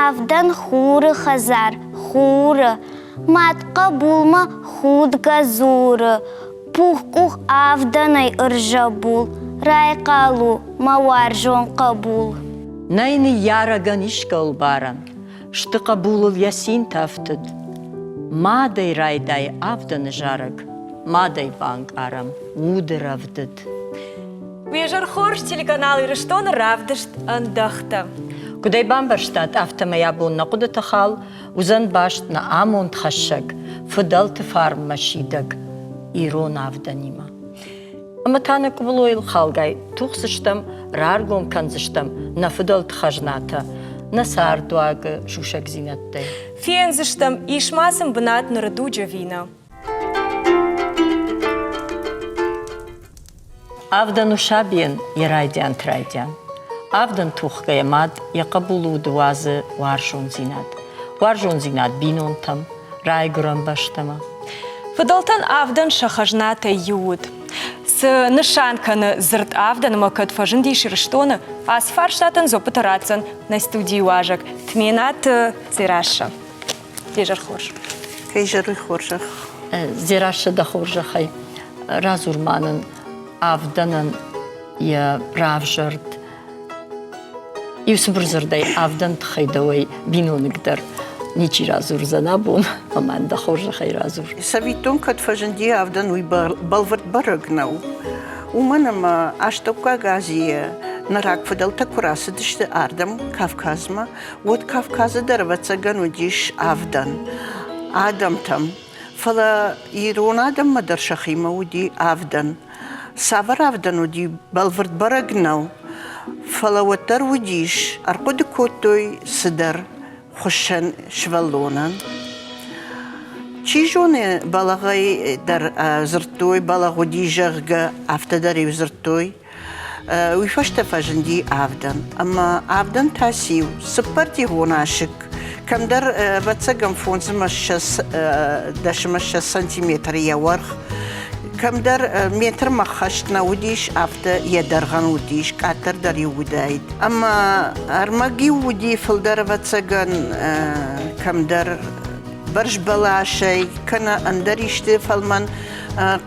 Авдӕн хуры хӕдзар, хуры, Мад хъӕбулмӕ худгӕ дзуры, Пух къух авдӕнӕй ӕрзӕбул, Райхъал у, мӕ уарзон хъӕбул. Нӕй ныййарӕгӕн искӕуыл барӕн, Сты хъӕбулыл йӕ цинтӕ ӕфтыд. Мадӕй райдайы авдӕны зарӕг, Мадӕй банкъарӕм уды рӕвдыд. Уе зӕр хорз телеканал Ирыстоны равдыст ӕндӕхтӕ. Куыд ӕй бамбӕрстат, афтӕмӕй абон нӕ хъуыдыты хал уыдзӕн баст нӕ амондхӕссӕг, фыдӕлты фарнмӕ сидӕг ирон авдӕнимӕ. Ӕмӕ та нӕ къуыбылойыл халгай тухдзыстӕм, раргом кӕндзыстӕм нӕ фыдӕлты хӕзнатӕ, нӕ цардуагы сусӕгдзинӕдтӕй. Фендзыстӕм, ис ма сын бынат ныры дуджы ӕви нӕ. Авдӕн у сабийӕн йӕ райдианты райдиан. Авдӕн тухгӕйӕ мад йӕ хъӕбулы уды уадзы уарзондзинад. Уарзондзинад бинонтӕм, райгуырӕн бӕстӕмӕ. Фыдӕлтӕн авдӕн сӕ хӕзнатӕй иу уыд. Цы нысан кӕны дзырд авдӕн ӕмӕ кӕд фӕзындис Ирыстоны, ацы фарстатӕн дзуаппытӕ ратдзӕн нӕ студийы уазӕг Тменаты Дзерассӕ. Изӕр хорз. Изӕры хорзӕх. Дзерассӕ дӕ хорзӕхӕй радзур ма нын авдӕнӕн йӕ равзӕрд. Иу цыбыр дзырдӕй авдӕн тыххӕй дӕуӕй биноныгдӕр ничи радзурдзӕн абон, ӕмӕ дӕ хорзӕхӕй радзур. Цӕвиттон, кӕд фӕзынди авдӕн, уый бӕлвырд бӕрӕг нӕу. Уымӕн ӕмӕ Астӕуккаг Азийӕ нӕ рагфыдӕлтӕ куы рацыдысты ардӕм, Кавказмӕ, уӕд Кавказы дӕр, ӕвӕццӕгӕн, уыдис авдӕн адӕмтӕм. Фӕлӕ ирон адӕммӕ дӕр сӕхимӕ уыди авдӕн. Цавӕр авдӕн уыди, бӕлвырд бӕрӕг нӕу, фӕлӕ уӕддӕр уыдис, ӕрхъуыды кодтой цыдӕр хуыссӕн сывӕллонӕн. Чи зоны, бӕлӕгъӕй дӕр дзырдтой, бӕлӕгъ уыди, зӕгъгӕ, афтӕ дӕр-иу дзырдтой. Уый фӕстӕ фӕзынди авдӕн. Ӕмӕ авдӕн та циу? Цыппӕртигъон асыкк. Кӕмдӕр, ӕвӕццӕгӕн, 25 сантиметры йӕ уӕрх. Кӕмдӕр метрмӕ хӕст нӕ уыдис, афтӕ йӕ дӕргъӕн уыдис, къаддӕр дӕр-иу уыдаид. Ӕмӕ ӕрмӕг-иу уыди фылдӕр, ӕвӕццӕгӕн, кӕмдӕр бӕрзбӕласӕй кӕнӕ ӕндӕр исты фӕлмӕн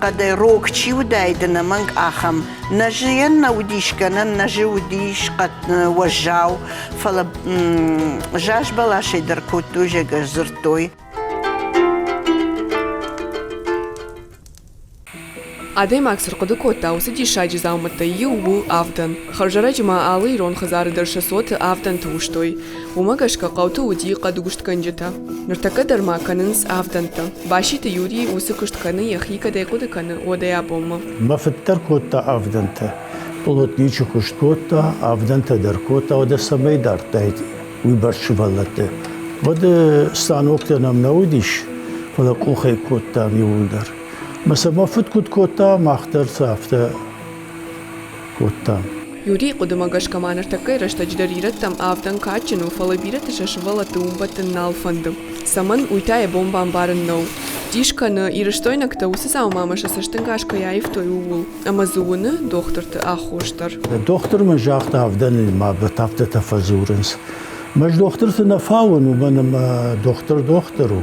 хъӕдӕй рог чи уыдаид, ӕнӕмӕнг ахӕм. Нӕзыйӕн нӕ уыдис гӕнӕн, нӕзы уыдис уӕззау, фӕлӕ заз бӕласӕй дӕр кодтой, зӕгъгӕ, дзырдтой. Адӕймаг цы рхъуыды кодта, уыцы диссаджы дзаумӕттӕй иу у авдӕн. Хӕрзӕрӕджы ма алы ирон хӕдзары дӕр сӕ цоты авдӕнты уызтой. Уымӕ гӕсгӕ хъӕуты уыди хъӕдгуыстгӕнджытӕ. Ныртӕккӕ дӕр ма кӕнынц авдӕнтӕ. Баситы Юрий уыцы куыст кӕны, йӕхи кӕдӕй хъуыды кӕны, уӕдӕй абонмӕ. Мӕ фыд дӕр кодта авдӕнтӕ. Пълотничы куыст кодта, авдӕнтӕ дӕр кодта, уӕдӕ цӕмӕй дардтаид уыйбӕрц сывӕллӕтты. Уӕд станоктӕ нӕм нӕ уыдис, фӕлӕ къухӕй кодтам иууылдӕр. Мӕ сӕ мӕ фыд куыд кодта, мах дӕр сӕ афтӕ кодтам. Юрийы хъуыдымӕ гӕсгӕ ма ныртӕккӕйы рӕстӕджы дӕр ирӕттӕм авдӕн кадджын у, фӕлӕ бирӕты сӕ сывӕллӕтты уым бӕттын нал фӕнды. Цӕмӕн, уый та йӕ бон бамбарын нӕу. Дис кӕны, ирыстойнӕгтӕ уыцы дзаумамӕ сӕ цӕстӕнгас кӕй аивтой, ууыл, ӕмӕ дзы уыны дохтырты аххос дӕр. Дохтыр мын загъта, авдӕныл ма афтӕтӕ фӕдзурынц. Ӕз дохтырты нӕ фауын, уымӕн ӕмӕ дохтыр дохтыр у.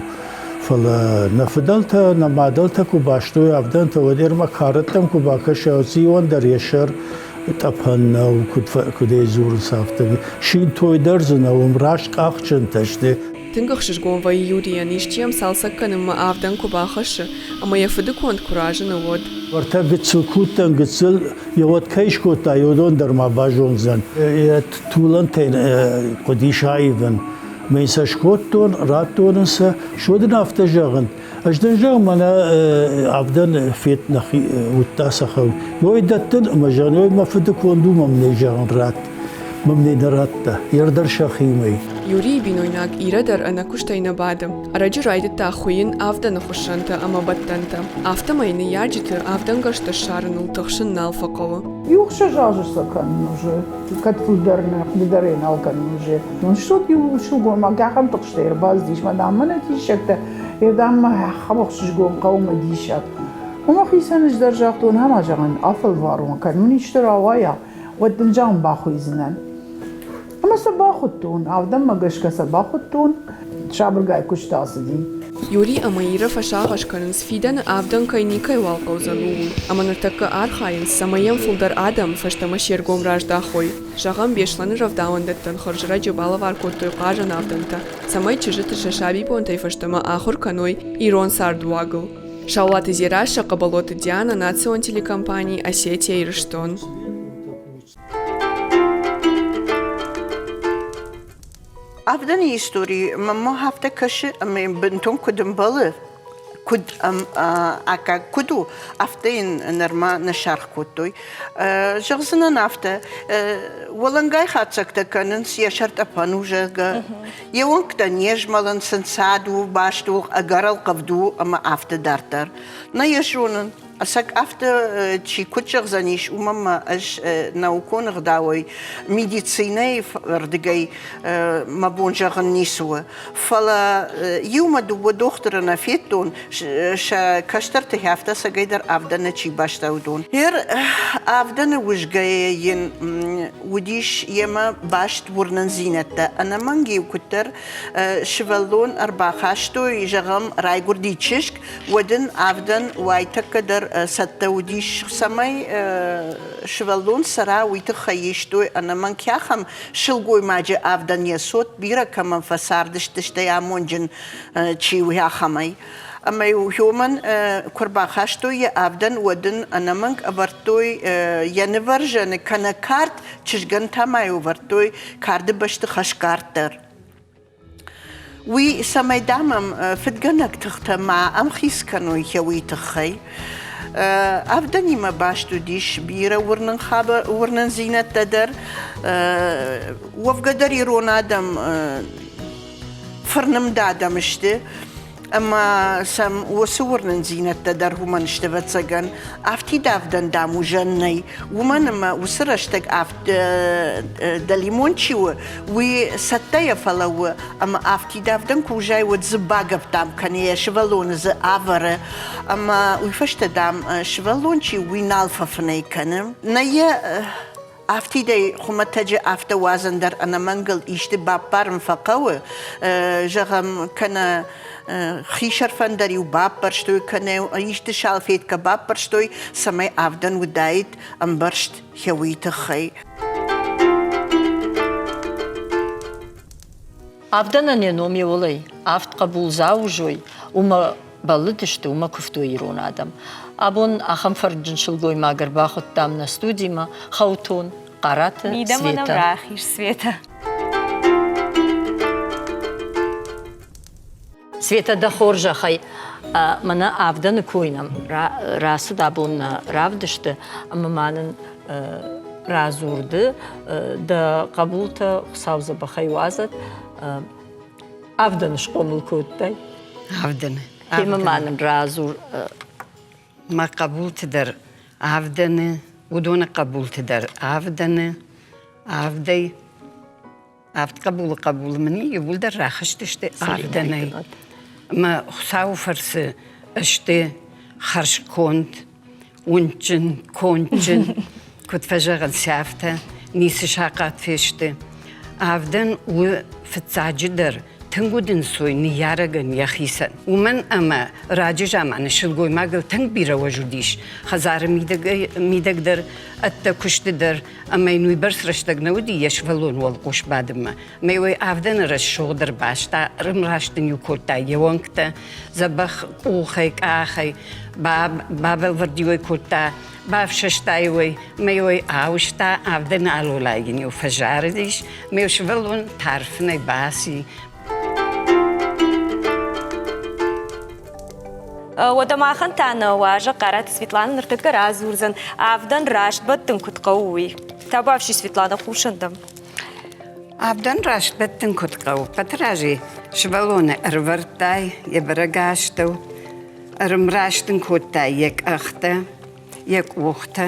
Фӕлӕ нӕ фыдӕлтӕ, нӕ мадӕлтӕ куы бастой авдӕнтӕ, уӕд ӕрмӕ кӕрӕттӕм куы бакӕса, циуӕн дӕр йӕ сӕр тъӕпӕн нӕу, куыд, куыдӕй дзурынц, афтӕ. Синтой дӕр дзы нӕу, ӕмраст къахджынтӕ сты. Тынг ӕхсызгон вӕййы Юрийӕн, исчи йӕм цалцӕг кӕнынмӕ авдӕн куы бахӕссы ӕмӕ йӕ фыды конд куы разыны, уӕд. Уӕртӕ гыццыл кудтӕн гыццыл йӕ уӕд кӕй скодта, уыдон дӕр ма базондзӕн. Йӕ тулӕнтӕй хъуыдис аивын. Мӕ сӕ скодтон, радтон ын сӕ. Суӕд ын афтӕ зӕгъын, ӕз дын зӕгъын, мӕнӕ авдӕн фет нӕхи уыдта сӕ хъӕу. Ой дӕттын ӕмӕ зӕгъын, ой мӕ фыды конд у, мӕм нӕ зӕгъын ратт. Мӕм нӕ нӕ радта, йе рдӕр сӕхимӕ. Юрийы бинойнаг Ирӕ дӕр ӕнӕкуыстӕй нӕ бады. Ӕрӕджы райдыдта хуыйын авдӕны хуыссӕнтӕ ӕмӕ бӕттӕнтӕ. Афтӕмӕй ныййарджыты авдӕнгӕрзтӕ ссарыныл тыхсын нал фӕхъӕуы. Иу хсӕз азы сӕ кӕнын уже, кӕд фылдӕр нӕ, хъуыды ӕй нал кӕнын уже. Ну что иу сылгоймаг ахӕм тыхстӕй ӕрбацыдис, мӕ дам, мӕнӕ диссӕгтӕ, йе дам, мӕ ахӕм ӕхсызгон хъӕуы мӕ диссаг. Уымӕ хицӕн ӕз дӕр загътон, ӕмӕ зӕгъын, афӕлварон, кӕд мын исты рауайа, уӕд дын зӕгъын бахуыйдзынӕн. Ӕмӕ сӕ бахуыдтон, авдӕнмӕ гӕсгӕ сӕ бахуыдтон, сабыргай куыст ацыди. Юри ӕмӕ Ирӕ фӕсагъӕс кӕнынц, фидӕны авдӕн кӕй никӕйуал хъӕудзӕн, ууыл, ӕмӕ ныртӕккӕ архайынц, цӕмӕй йӕм фылдӕр адӕм фӕстӕмӕ се ргом раздахой. Зӕгъӕм, Беслӕны рӕвдауӕндӕттӕн хӕрзрӕджы балӕвар кодтой хъазӕн авдӕнтӕ, цӕмӕй чызджыты сӕ сабибонтӕй фӕстӕмӕ ахуыр кӕной ирон цардуагыл. Саулаты Дзерассӕ, Хъӕбӕлоты Диана, национ телекомпани «Осетия-Ирыстон». Авдӕны истори мӕнмӕ афтӕ кӕсы, ӕмӕ йын бынтон куыд ӕмбӕлы, куыд аккаг куыд у, афтӕ йын нырма нӕ саргъ кодтой. Зӕгъдзынӕн афтӕ, уӕлӕнгай хатдзӕгтӕ кӕнынц, йӕ сӕр тъӕпӕн у, зӕгъгӕ. Йе уӕнгтӕ не змӕлынц, ӕнцад у, баст у, ӕгӕр ӕлхъывд у ӕмӕ афтӕ дарддӕр. Нӕ йӕ зонын, Ӕцӕг афтӕ чи куыд зӕгъдзӕнис, уымӕн ма ӕз наукон ӕгъдауӕй медицинӕйы рдыгӕй мӕ бон зӕгъын ницы у. Фӕлӕ иумӕ дыууӕ дохтыры нӕ федтон, сӕ кӕстӕрты афтӕ ӕцӕгӕйдӕр авдӕны чи баста, уыдон. Гъер авдӕны узгӕйӕ йын уыдис йемӕ баст уырнындзинӕдтӕ. Ӕнӕмӕнг-иу куыддӕр сывӕллон ӕрбахастой, зӕгъӕм, райгуырди чызг, уӕд ын авдӕн уайтӕккӕ дӕр цӕттӕ уыдис, цӕмӕй сывӕллон цӕра, уый тыххӕй истой ӕнӕмӕнг ахӕм сылгоймаджы авдӕн йӕ цот бирӕ кӕмӕн фӕцардысты, стӕй амонджын чи у, ахӕмӕй. Ӕмӕ-иу уымӕн куы рбахастой йӕ авдӕн, уӕд ын ӕнӕмӕнг ӕвӕрдтой йӕ нывӕрзӕны кӕнӕ кард, чызгӕн та ма-иу ӕвӕрдтой карды бӕсты хӕсгард дӕр. Уый, цӕмӕй дам ӕм фыдгӕнӕг тыхтӕ ма ӕмхиц кӕной уый тыххӕй. Авдӕнимӕ баст уыдис бирӕ уырнындзинӕдтӕ дӕр. Уӕвгӕ дӕр ирон адӕм фырнымд адӕм сты. Ӕмӕ сӕм уыцы уырнындзинӕдтӕ дӕр уымӕн сты, ӕвӕццӕгӕн. Афтид авдӕн, дам, уызӕн нӕй. Уымӕн ӕмӕ уыцы рӕстӕг дӕлимон чи у, уый цӕттӕйӕ фӕлӕууы ӕмӕ афтид авдӕн куы узай, уӕд дзы багӕпп, дам, кӕны, йӕ сывӕллоны дзы ӕвӕры. Ӕмӕ уый фӕстӕ, дам, сывӕллон чи у, уый нал фӕфынӕй кӕны. Нӕ йӕ Афтидӕй хуымӕтӕджы афтӕ уадзын дӕр ӕнӕмӕнгыл исты баппарын фӕхъӕуы, зӕгъӕм, кӕнӕ хисӕрфӕн дӕр-иу баппӕрстой, кӕнӕ исты салфеткӕ баппӕрстой, цӕмӕй авдӕн уыдаид ӕмбӕрзт хӕуый тыххӕй. Авдӕнӕн йӕ ном еуылӕй авд хъӕбул заузой, уымӕ бӕллыдысты, уымӕ куывтой ирон адӕм. Абон ахӕм фӕрнджын сылгоймаг ӕрбахуыдтам нӕ студимӕ Хӕутон Хъараты Мидӕмӕ нӕм Светӕ. рахиз, Светӕ. Светӕ, дӕ хорзӕхӕй, мӕнӕ авдӕны кой нӕм рацыд абон нӕ равдысты, ӕмӕ ма нын радзурды дӕ хъӕбултӕ Хуыцау дзӕбӕхӕй уадзӕд. Авдӕны схъомыл кодтай? Авдӕны. Темӕ ма нын радзур. Мӕ хъӕбулты дӕр авдӕны, уыдоны хъӕбулты дӕр авдӕны, авдӕй. Авд хъӕбулы хъӕбулы мын иууылдӕр рахызтысты авдӕнӕй. Мӕ Хуыцауы фӕрцы сты хӕрзконд, уындджын, кондджын, куыд фӕзӕгъынц, афтӕ, ницы сахъат фесты. Авдӕн у фыццаджыдӕр тынг удӕнцой ныййарӕгӕн йӕхицӕн. Уымӕн ӕмӕ раджы заманы сылгоймагыл тынг бирӕ уӕз уыдис хӕдзары мидӕг дӕр, ӕддӕ куысты дӕр, ӕмӕ йын уыйбӕрц рӕстӕг нӕ уыди йӕ сывӕллон уӕлхъус бадынмӕ. Ӕмӕ уый авдӕны рӕсугъд ӕрбаста, ӕрмраст ын-иу кодта йе уӕнгтӕ, дзӕбӕх къухӕй, къахӕй, бабӕлвырд-иу ӕй кодта, бафсӕста-иу ӕй, ӕмӕ-иу ӕй ауызта, авдӕны алолай йын-иу фӕзарыдис, ӕмӕ-иу сывӕллон тарфынӕй баци. Уӕдӕ махӕн та нӕ уазӕг Хъараты Светлана ныртӕккӕ радзурдзӕн, авдӕн раст бӕттын куыд хъӕуы, уый. Табуафси, Светлана, хъусын дӕм. Авдӕн раст бӕттын куыд хъӕуы? Пӕты разӕй сывӕллоны ӕрывӕрдтай йӕ бӕрӕг астӕу, ӕрымраст ын кодтай йӕ къӕхтӕ, йӕ къухтӕ.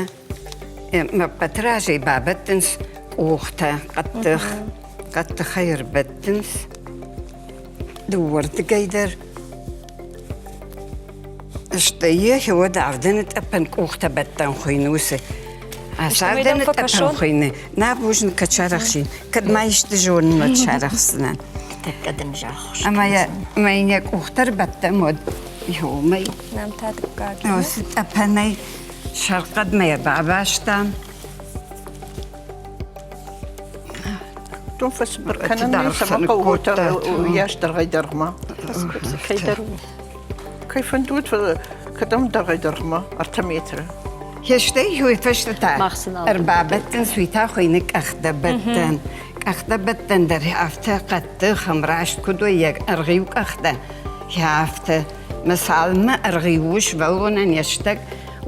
Мӕ ппӕты разӕй бабӕттынц къухтӕ хъӕддых, хъӕддыхӕй ӕрбӕттынц дыууӕрдыгӕй дӕр. Стӕй йӕ уӕд авдӕны тъӕпӕн къухтӕ бӕттӕн хуыйны уыцы. Цардӕны тъӕпӕн хуыйны. Нӕ бузныг, кӕд сарӕхсин. Кӕд ма исты зонын, уӕд сарӕхсдзынӕн. Тӕккӕ дын зӕххуыс. Ӕмӕ йӕ ӕмӕ йын йӕ къухтӕ ӕрбӕттӕм, уӕд уымӕй. Нӕм та дыккаг. Уыцы тъӕпӕнӕй сӕрхъӕдмӕ йӕ бабастам. Дон фӕцыбыр кӕнын цӕмӕ хъӕуы уыйас дӕргъӕй-дӕргъмӕ. Кӕйдӕр у. Кӕй фӕнды уыд, фӕлӕ кӕдӕм дӕргъӕй-дӕргъмӕ? Ӕртӕ метры. Стӕй уый фӕстӕ та ӕрбабӕттынц, уый та хуыйны къӕхтӕбӕттӕн. Къӕхтӕбӕттӕн дӕр афтӕ хъӕддых, ӕмраст куыд уой йӕ ӕргъиу къӕхтӕ, афтӕ. Мӕ цалынмӕ ӕргъиу сывӕллонӕн йӕ стӕг,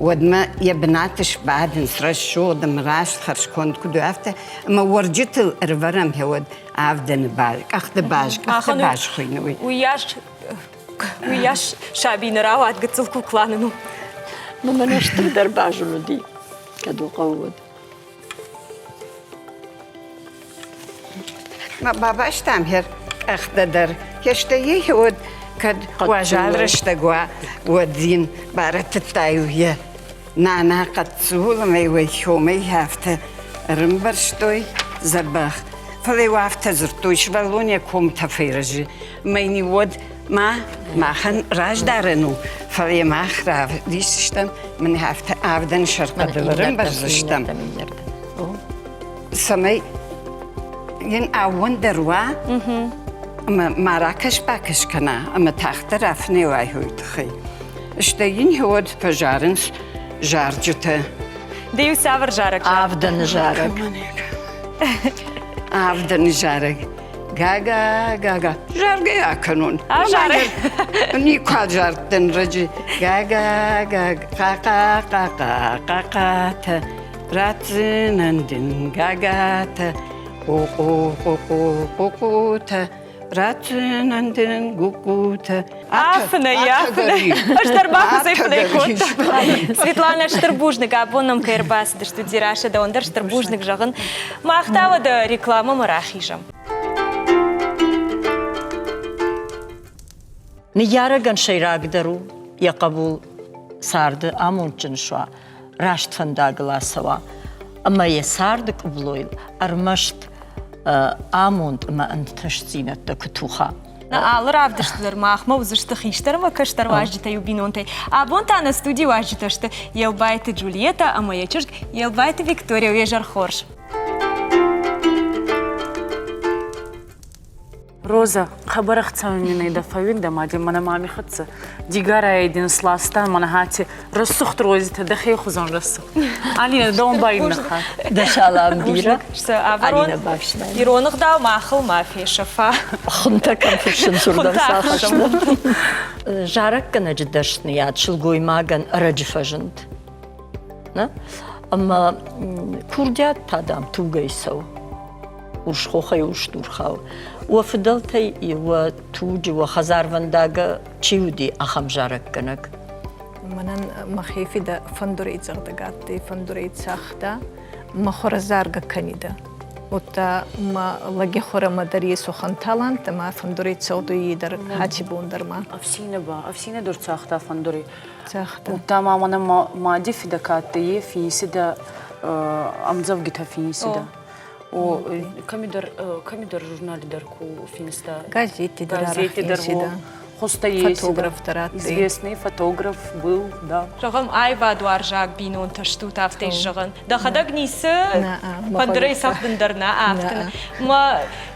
уӕдмӕ йӕ бынаты сбадынц рӕсугъд, ӕмраст, хӕрзконд куыд у, афтӕ. Ӕмӕ уӕрджытыл ӕрывӕрӕм уӕд авдӕны баз, къӕхты баз, къӕхты баз хуыйны уый. Уыйас уыйас саби нӕ рауад гыццыл кукла нын у. Ну, мӕнӕ стырдӕр базон уыди, кӕд у хъӕуы уӕд. Ма бабастам хер къӕхтӕ дӕр. Хестӕй уӕд кӕд уазал рӕстӕг уа, уӕд ин барӕтыдта-иу йӕ нана хъӕццул ӕмӕ уӕй хомӕй афтӕ ӕрӕмбӕрзтой дзӕбӕх. Фӕлӕ-иу афтӕ дзырдтой, сывӕллон йӕ комтӕ фӕрӕзы. Ӕмӕ йын уӕд ма махӕн раздарӕн у, фӕлӕ мах равдисдзыстӕм, мын афтӕ авдӕн сӕрхъӕдыл ӕрӕмбӕрздзыстӕм, цӕмӕй йын аууондӕр уа ӕмӕ ма ракӕс-бакӕс кӕна ӕмӕ тагъддӕр афынӕй уай уый тыххӕй. Стӕй йын уӕд фӕзарынц зарджытӕ. Ды-иу цавӕр зарӕг Авдӕны зарӕг. Авдӕны зарӕг. Гага, гага. Заргӕ акӕнон. Азарӕг. Никуы азардтӕн раджы. Гага, гага, хъа-хъа, хъа-хъа, хъа-хъатӕ. Ратдзынӕн дын гагатӕ. Къу-къу, къу-къу, къу-къутӕ. Ратдзынӕн дын гуккутӕ. Афынӕй, афынӕй. Ӕз дӕр бахуызӕй фынӕй кодта. Светлана, стыр бузныг, абон нӕм кӕй ӕрбацыдысты Дзерассӕ, дӕуӕн дӕр стыр бузныг зӕгъын. Мах та уӕдӕ рекламӕмӕ рахизӕм. Ныййарӕгӕн сӕйрагдӕр у йӕ хъӕбул царды амондджын суа, раст фӕндагыл ацӕуа ӕмӕ йӕ царды къуыбылойыл ӕрмӕст амонд ӕмӕ ӕнтыстдзинӕдтӕ куы туха. Алы равдысты дӕр махмӕ уыдзысты хистӕр ӕмӕ кӕстӕр уазджытӕ иу бинонтӕй. Абон та нӕ студийы уазджытӕ сты Елбайты Джульетӕ ӕмӕ йӕ чызг Елбайты Виктория. Уе зӕр хорз! Роза, хъӕбӕр ӕхцӕуӕн дӕ фӕууиндӕ ма дин мӕнӕ мами хӕццӕ. Дигарӕй дин сласта мӕнӕ хати рӕсугъд розитӕ дӕхе хузӕн рӕсугъд. Алина, дӕуӕн ба иннӕ хатт. Дӕ салам бирӕ. Алина бафснайд. Ирон ӕгъдау махыл ма фесӕфа. Хуынтӕ кӕм фыссынц, уырдӕм сӕ ахӕссын. Зарӕггӕнӕджы дӕсныйад сылгоймагӕн ӕрӕджы фӕзынд. Ӕмӕ курдиат та, дам, тугӕй цӕуы. Урс хохӕй урс дур хауы. Уӕ фыдӕлтӕй уӕ туджы, уӕ хӕдзарвӕндагы чи уыди, ахӕм зарӕггӕнӕг? Мӕнӕн мӕхе фидӕ фӕндурӕй цӕгъдӕг адтӕй, фӕндурӕй цагъта, мӕ хуӕрӕ заргӕ кӕнидӕ. Удта мӕ лӕги хуӕрӕмӕ дӕр ес уӕхӕн талант ӕма фӕндурӕй цӕгъдуй е дӕр хати бон дӕр ма. Ӕфсийнӕ ба, ӕфсийнӕ дӕр цагъта фӕндурӕй. Цагъта. Удта ма мӕнӕ мади фидӕ ка адтӕй, е финсидӕ ӕмдзӕвгитӕ финсидӕ. О, кӕмидӕр, кӕмидӕр журнали дӕр ку финста. Газетти дӕр Газетти дӕр, финсидӕ. Хуста Фотограф дӕр адтӕй. Известный фотограф был, да. Зӕгъӕм, аивадуарзаг бинонтӕ стут, афтӕ зӕгъӕн. Дӕхӕдӕг ницы фӕндырӕй цӕгъдын дӕр нӕ, афтӕ. Мӕ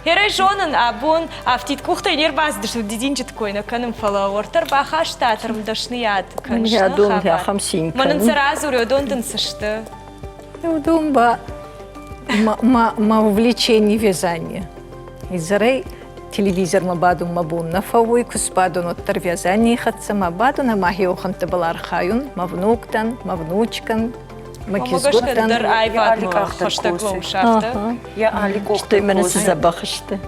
херӕй зонын, абон афтид къухтӕй не рбацыдыстут, дидинджыты кой нӕ кӕнын, фӕлӕ уӕртӕ ӕрбахаста ӕрмдӕсныйад кӕныс нӕ ахӕм цин Мӕн ын цы радзуры, уыдон дын цы сты? Уыдон ба мӕ увлечение вязание. Изӕрӕй телевизормӕ бадун мӕ бон нӕ фӕууй, ку сбадун, уӕддӕр вязанийи хӕццӕ ма бадун ӕма хеуӕхӕнттӕбӕл архайун, мӕ внуктӕн, мӕ внучкӕн, мӕ кизгуттӕн. дӕр аивадмӕ хӕстӕг лӕуыс афтӕ. Йӕ али Стӕй мӕнӕ цы дзӕбӕх сты.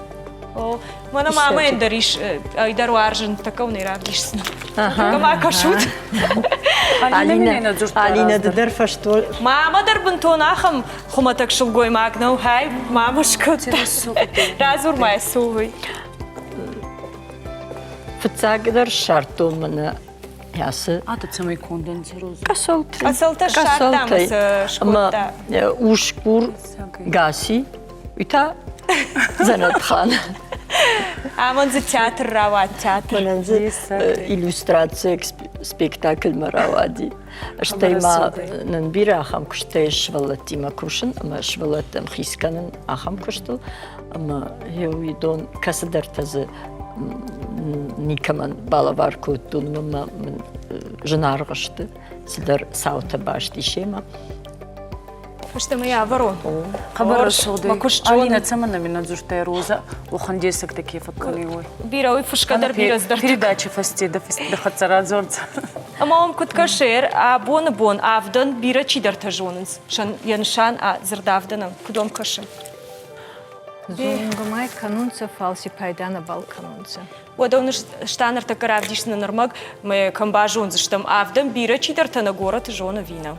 Мӕнӕ мамӕйӕн дӕр ис, ай дӕр уарзын, такӕу не равдисдзынӕн. Ма кӕсут. Алинӕ, Алинӕ, ды дӕр фӕсто. Мама дӕр бынтон ахӕм хуымӕтӕг сылгоймаг нӕу, хай, мама скодта. Радзур ма цы уый. Фыццагдӕр ссардтон мӕнӕ. Ацы Аты цӕмӕй конд ӕнцӕ розы? Къӕсӕлтӕ. Къӕсӕлтӕ ссардтам цы скодта. Ӕмӕ усгур Гаси, уый та Дзӕнӕтхан. Амон дзы театр рауад, театр. Мӕнӕн дзы иллюстраци спектакльмӕ рауади. Стӕй ма нын бирӕ ахӕм куыстӕй сывӕллӕттимӕ кусын ӕмӕ сывӕллӕттӕм хиц кӕнын ахӕм куыстыл. Ӕмӕ уыдон кӕцыдӕртӕ дзы никӕмӕн балӕвар кодтон, ӕмӕ мын зынаргъ сты, цыдӕр цаутӕ баст и семӕ. Фӕстӕмӕ йӕ авӕрон. Хъӕбӕр рӕсугъд ӕй. Алинӕ, цӕмӕн нӕ мин дзурдтай Роза, уӕхӕн дессӕгтӕ ке фӕккӕнуй, уой? Бирӕ уый фысгӕ дӕр бирӕ цыдӕртӕ. Передачи фӕсте дӕ хӕццӕ радзордзӕн. Ӕмӕ уӕм куыд кӕсы, абоны бон авдӕн бирӕ чидӕртӕ зонынц йӕ нысан дзырд авдӕнӕн. Куыд уӕм кӕсы? Зонгӕ кӕнунцӕ, фал си пайда нӕбал кӕнунцӕ. Уӕдӕ ста ныртӕккӕ равдисдзынӕн ӕрмӕг, мӕ кӕм базондзыстӕм, авдӕн бирӕ чидӕртӕ нӕ горӕты зоны ӕви нӕ.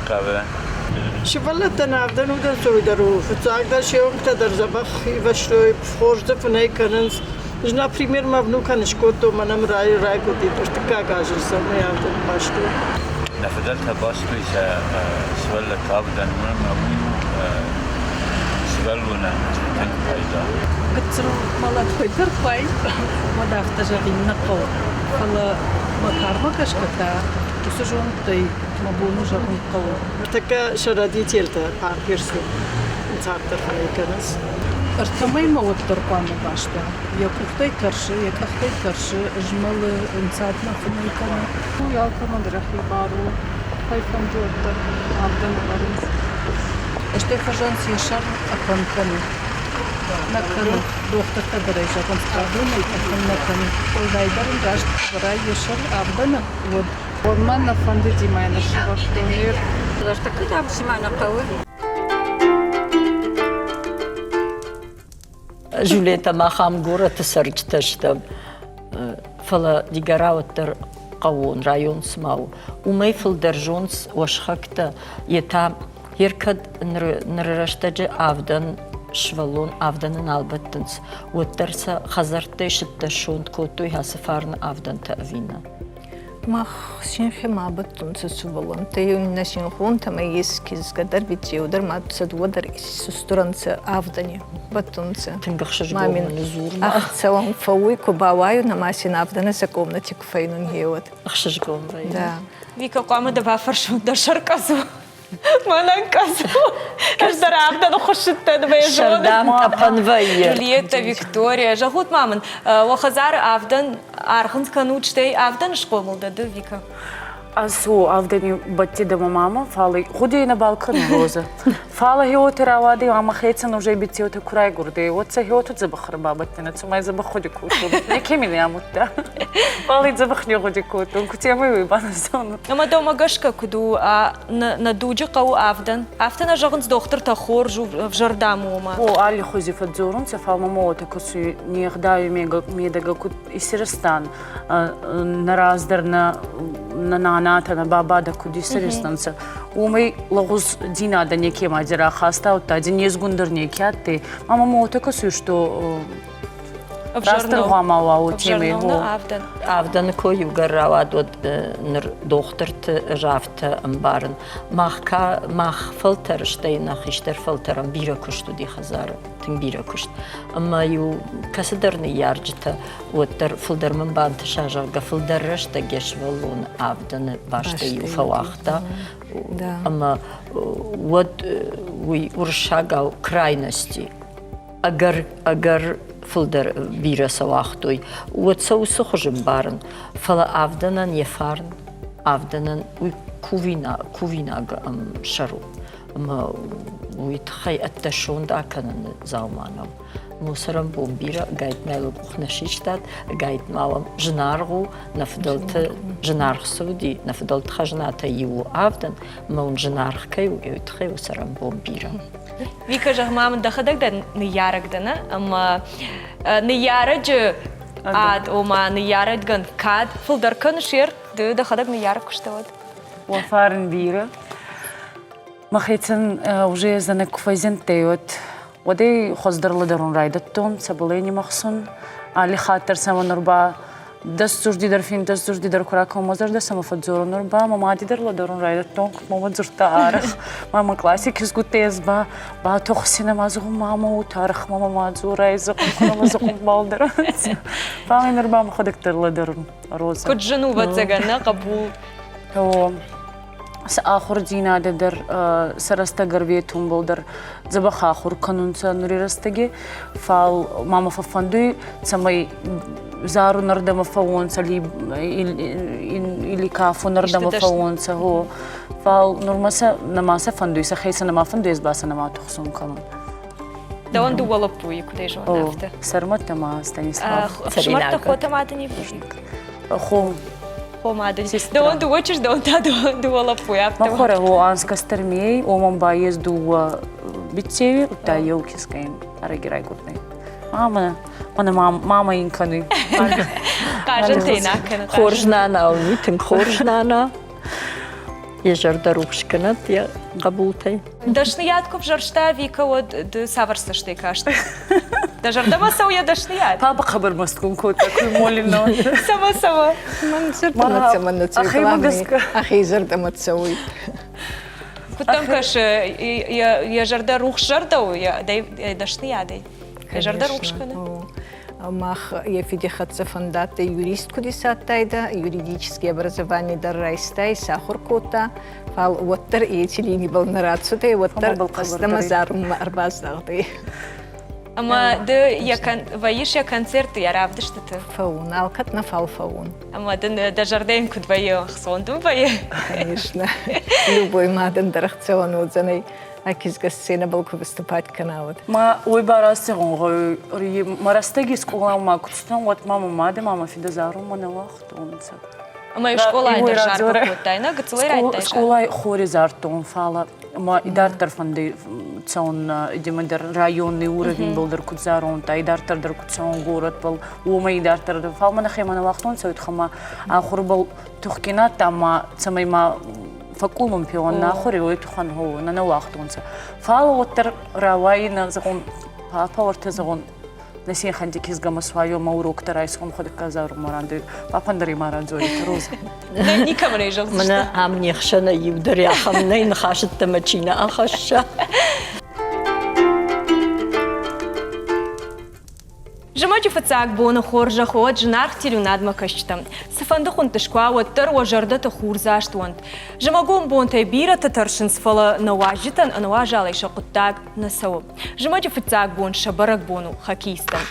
Хъавы. Сывӕллӕттӕн авдӕн удӕнцой дӕр у. Фыццагдӕр се уӕнгтӕ дӕр дзӕбӕх ивӕзтой, хорз дзы фынӕй кӕнынц. Ӕз, например, мӕ внукӕн скодтон, мӕнӕн райгуырди ӕртыккаг азы цӕмӕй авдӕн бастой. Нӕ фыдӕлтӕ бастой сӕ сывӕллӕтты авдӕн, уымӕн ӕмӕ уый у сывӕллонӕн тынг пайда. Гыццыл мӕлӕт фӕтӕрхъуай, уӕд афтӕ зӕгъин нӕ хъӕуы. Фӕлӕ мӕ кармӕ гӕсгӕ та уыцы зондтӕй мӕ бон у зӕгъын хъӕуы. Ныртӕккӕ сӕ родительтӕ памперсы царддӕр фынӕй кӕнынц. Ӕртӕмӕй мӕ уӕддӕр хъуамӕ баста. Йӕ къухтӕй тӕрсы, йӕ къӕхтӕй тӕрсы, змӕлы, ӕнцад нӕ фынӕй кӕны. Уый алкӕмӕн дӕр йӕхи бар у. Кӕй фӕнды, уӕддӕр авдӕн ӕвӕрынц. Стӕй фӕзӕнц йӕ сӕр тъӕпӕн кӕны. Нӕ кӕны. Дохтыртӕ дӕр ӕй зӕгъынц, авдӕнӕй тъӕпӕн нӕ кӕны. Уӕлдайдӕр ын раст ӕвӕрай йӕ сӕр авдӕны, уӕд. Мӕн нӕ фӕндыди мӕнӕ сывӕрдтон. Ныртӕккӕ дам цыма нӕ хъӕуы. Жулетӕ мах ам горӕты цӕрджытӕ стӕм, фӕлӕ Дигора уӕддӕр хъӕууон район цыма у. Уымӕй фылдӕр зонынц уӕсхӕгтӕ, йе та йе ркӕд ныры рӕстӕджы авдӕн сывӕллон авдӕны нал бӕттынц, уӕддӕр сӕ хӕдзӕрттӕй сыдтӕ ссонд кодтой ацы фарны авдӕнтӕ ӕви нӕ? Мах синхи ма бадтонцӕ сувӕллӕнттӕ, еу нӕ синхонтӕмӕ ес кизгӕ дӕр, биццеу дӕр, ма сӕ дууӕ дӕр исустурӕнцӕ авдӕни бадтонцӕ. Тынг ӕхсызгон мын дзурма. Ӕхцӕуӕн фӕууй, ку бауайун ӕма син авдӕнӕ сӕ комнати ку фӕйнун гъеуӕд. Ӕхсызгон вӕййы. Да. Вика, хъуамӕ дӕ бафӕрсон, дӕ сӕр къӕдз у? Мӕнӕн къӕдз у. Ӕз дӕр авдӕны хуыссыдтӕн мӕ зоны. Сӕрдӕм тъӕпӕн вӕййы. Джульетта, Виктория, зӕгъут ма мын, уӕ хӕдзары авдӕн аргъынц кӕнут, стӕй авдӕн схъомыл дӕ ды, Вика? Ацу авдӕни бадти дӕ мӕ мама, фал гъудей нӕбал кӕнун Роза. Фал хеуоти рауадӕй ӕма хецӕн уже биццеутӕ ку райгурдӕй, уӕд сӕ хеуотӕ дзӕбӕх ӕрбабадтӕнӕ, цума дзӕбӕх гъуди кодтон. Неке мин амудта. Фал и дзӕбӕх не гъуди кодтон, кутемӕй уой ба нӕ зонун. Ӕмӕ дӕумӕ гӕсгӕ куыд у, нӕ дуджы хъӕуы авдӕн? Афтӕ нӕ зӕгъынц дохтыртӕ хорз у, ӕвзӕр дам у, ома? О, аллихузи фӕдздзорунцӕ, фал мӕмӕ уотӕ кӕсуй, не гъдауи медӕгӕ куд исирӕзтан, нӕ раздӕр нӕ нӕ нанатӕ, нӕ бабадӕ куд исирӕзтӕнцӕ, уомӕй лӕгъуздзийнадӕ некема рахаста, удта ди незгун дӕр неке адтӕй. Ӕма мӕ уотӕ кӕсуй, что растдӕр гъуама уа уотемӕй. Авдӕны кой иугӕр рауад, уӕд ныр дохтырты ӕз афтӕ ӕмбарын. Мах, мах фӕлтӕр, стӕй нӕ хистӕр фӕлтӕрӕн бирӕ куыст уыди хӕдзары, тынг бирӕ куыст. Ӕмӕ-иу кӕцыдӕр ныййарджытӕ уӕддӕр фылдӕр мын бантыса, зӕгъгӕ, фылдӕр рӕстӕг йӕ сывӕллоны авдӕны бӕстӕ-иу фӕуагъта. Ӕмӕ уӕд уый уырыссагау крайности ӕгӕр, ӕгӕр фылдӕр бирӕ сӕ уагътой, уӕд сӕ уыцы хуызы мбарын. Фӕлӕ авдӕнӕн йӕ фарн, авдӕнӕн уый кувинаг, кувинаг сӕр у. Ӕмӕ уый тыххӕй ӕддӕсонд акӕныны дзаума нӕу. Мусӕрӕнбон бирӕ ӕгайтма йыл къух нӕ систат, ӕгайтма уӕм зынаргъ у, нӕ фыдӕлты зынаргъ цы уыди, нӕ фыдӕлты хӕзнатӕй иу у авдӕн, ӕмӕ уын зынаргъ кӕй у, уый тыххӕй у цӕрӕнбон бирӕ. Вика, зӕгъ-ма мын, дӕхӕдӕг дӕ ныййарӕг дӕ, нӕ? Ӕмӕ ныййарӕджы ад, ома ныййарӕгӕн кад фылдӕр кӕныс ер, ды дӕхӕдӕг ныййарӕг куы сдӕ, уӕд? Уӕ фарн бирӕ. Мӕхецӕн уже зӕнӕг ку фӕззиндтӕй, уӕд уӕдӕй хуӕздӕр лӕдӕрун райдӕдтон, цӕбӕл ӕй нимӕхсун. Алли хатт дӕр сӕмӕ нур ба дӕс дзурди дӕр, финддӕс дзурди дӕр ку ракӕнон, мӕ зӕрдӕ сӕмӕ фӕдздзорун. Нур ба мӕ мади дӕр лӕдӕрун райдӕдтон, мама дзурдта арӕх. Ма мӕ къласи кизгуттӕ ес ба батухсинӕ ма зӕгъун, мама у тарх, мама ма дзорай, зӕгъун, мама зӕгъун балдӕр. Фал нур ба мӕхуӕдӕг дӕр лӕдӕрун, Роза. Куд зын у, ӕвӕццӕгӕн, нӕ хъӕбул? О, сӕ ахурдзийнадӕ дӕр сӕ рӕстӕг ӕрветунбӕл дӕр дзӕбӕх ахур кӕнунцӕ нури рӕстӕги, фал ма мӕ фӕффӕндуй, цӕмӕй зарунӕрдӕмӕ фӕууонцӕ или кафунӕрдӕмӕ фӕууонцӕ, гъо. Фал нурма сӕ нӕма сӕ фӕндуй, сӕхе сӕ нӕма фӕндуй, ӕз ба сӕ нӕма тухсун кӕнун. Дӕуӕн дыууӕ лӕппуйы куыдӕй зонын, афтӕ. Сӕрмӕт ӕма Станислав. Ӕфсымӕртӕ хотӕ ма дын Хо. Хо ма дын. Дӕуӕн дыууӕ чызг, дӕуӕн та дыууӕ лӕппуйы, афтӕ. Мӕ хуӕрӕ о анз кӕстӕр мей, омӕн ба ес дууӕ биццеуи, удта еу кизгӕн ӕрӕги райгурдӕй. Мамӕ, мӕнӕ мама ин кӕнуй. Хъазӕнтӕй нӕ кӕны. Хорз нана у, тынг хорз нана. Йӕ зӕрдӕ рухс кӕнӕд йӕ хъӕбултӕй. Дӕсныйад куы взӕрста Вика, уӕд ды цавӕр цӕстӕй кастӕ? Дӕ зӕрдӕмӕ цӕуы йӕ дӕсныйад? Папа хъӕбӕр мӕстгун кодта, куй молино. Цӕмӕ, цӕмӕ? Мӕн зӕрдӕмӕ цӕмӕннӕ цӕуй, ӕхе зӕрдӕмӕ цӕуй. Куыд дӕм кӕсы, йӕ зӕрдӕ рухс зӕрдӕ у йӕ дӕсныйадӕй? Йӕ зӕрдӕ рухс кӕны? Мах йӕ фиди хӕццӕ фӕндадтӕй юрист куд исадтайдӕ, юридический образование дӕр райстай, исахур кодта, фал уӕддӕр еци линибӕл нӕ рацудӕй, уӕддӕр фӕстӕмӕ зарунмӕ ӕрбаздагъдӕй. Ӕмӕ ды йӕ вӕййыс йӕ концертты, йӕ равдыстыты? Фӕуун, алкӕд нӕ фал фӕуун. Ӕмӕ дын дӕ зӕрдӕ йын куыд вӕййы, ӕхцон дын вӕййы? Конечно. Любой мадӕн дӕр ӕхцӕуӕн уодзӕнӕй, а кизгӕ сценӕбӕл ку выступать кӕна, уӕд. Ма уой ба рацӕгъун гъӕуй. Мӕ рӕстӕги скъоламӕ ку цудтӕн, уӕд ма мӕ мадӕ ма мӕ фидӕ зарунмӕ нӕ уагътонцӕ. Ӕма скъолай дӕр заргӕ кодтай, нӕ гыццылӕй райдыдтай? Скъолай хори зардтон, фалӕ ма идарддӕр фӕндӕй цӕун идемӕ дӕр районный уровеньбӕл дӕр куд зарун, та идарддӕр дӕр куд цӕун городбӕл, уомӕй идарддӕр дӕр. Фал мӕ нӕхемӕ нӕ уагътонцӕ, уой ма ахурбӕл тухгин адтӕн ма цӕмӕй ма фӕкъкъулумпи уон нӕ ахури, уой туххӕн нӕ нӕ уагътонцӕ. Фал уӕддӕр рауайинӕ, зӕгъун, папа уӕртӕ, зӕгъун, нӕ синханти кизгӕмӕ суайо мӕ уроктӕ райсом ходӕгка зарумӕ рандӕй. Папӕн дӕр ма радзорит Роза. Никӕмӕн ӕй зӕгъдзысты. Мӕнӕ ам не хсӕнӕй иу дӕр ахӕм нӕй ныхасыдтӕмӕ чи нӕ ахӕсса. Зымӕджы фыццаг боны хорзӕх уӕд зынаргъ телеуынадмӕ кӕсджытӕм. Цыфӕнды хуынты скуа, уӕддӕр уӕ зӕрдӕты хурдзаст уӕнт. Зымӕгон бонтӕй бирӕтӕ тӕрсынц, фӕлӕ нӕ уазджытӕн ӕнӕуазалӕй сӕ хъуыддаг нӕ цӕуы. Зымӕджы фыццаг бон сӕ бӕрӕгбон у хоккеисттӕн.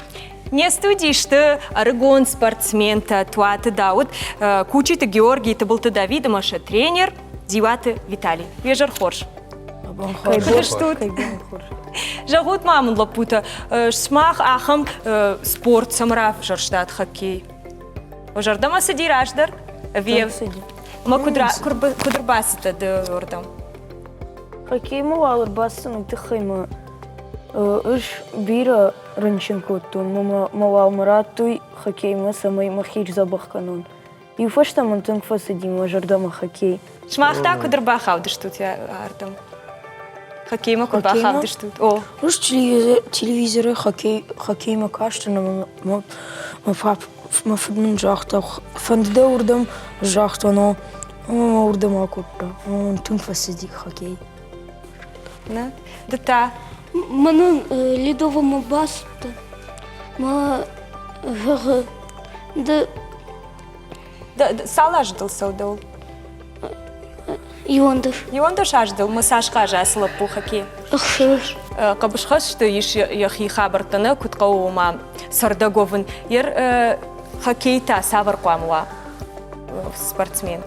Не студийы сты ӕрыгон спортсментӕ Туаты Дауыт, Кучиты Георгий, Тыбылты Давид ӕмӕ сӕ тренер Дзиуаты Виталий. Уе зӕр хорз! Куыд стут? Зӕгъут ма мын, лӕппутӕ, сымах ахӕм спорт цӕмӕ равзӕрстат хоккей? Уӕ зӕрдӕмӕ цыди раздӕр? Ӕви ӕмӕ куыд куыд ӕрбацыдтӕ ды уырдӕм? Хоккеймӕ уал ӕрбацыдтӕн уый тыххӕй мӕ ӕз бирӕ рынчын кодтон, мӕ мӕ уал мӕ радтой хоккеймӕ, цӕмӕй мӕхи сдзӕбӕх кӕнон. Иу фӕстӕ мын тынг фӕцыди мӕ зӕрдӕмӕ хоккей. Сымах та куыд ӕрбахаудыстут ардӕм? Хоккеймӕ куыд бахаудыстут? О. Ӕз телевизоры хоккей хоккеймӕ кастӕн ӕмӕ мӕ мӕ фыд мын загъта, фӕнды дӕ уырдӕм? Загътон, о. Ӕмӕ мӕ уырдӕм акодта. Ӕмӕ мын тынг фӕцыди хоккей. Нӕ? Ды та? Мӕнӕн Ледовомӕ бацыдтӕн. Мӕ зӕгъы, ды Цал азы дыл цӕуы дӕуыл? Иуӕндӕс. Иуӕндӕс азы дыл ма цас хъазы ацы лӕппу хоккей? Ӕхсӕз. Хъӕбысхӕсты ис йӕхи хабӕрттӕ нӕ куыд хъӕуы, ома цӕрдӕг уӕвын. Ер хоккей та цавӕр хъуамӕ уа спортсмен?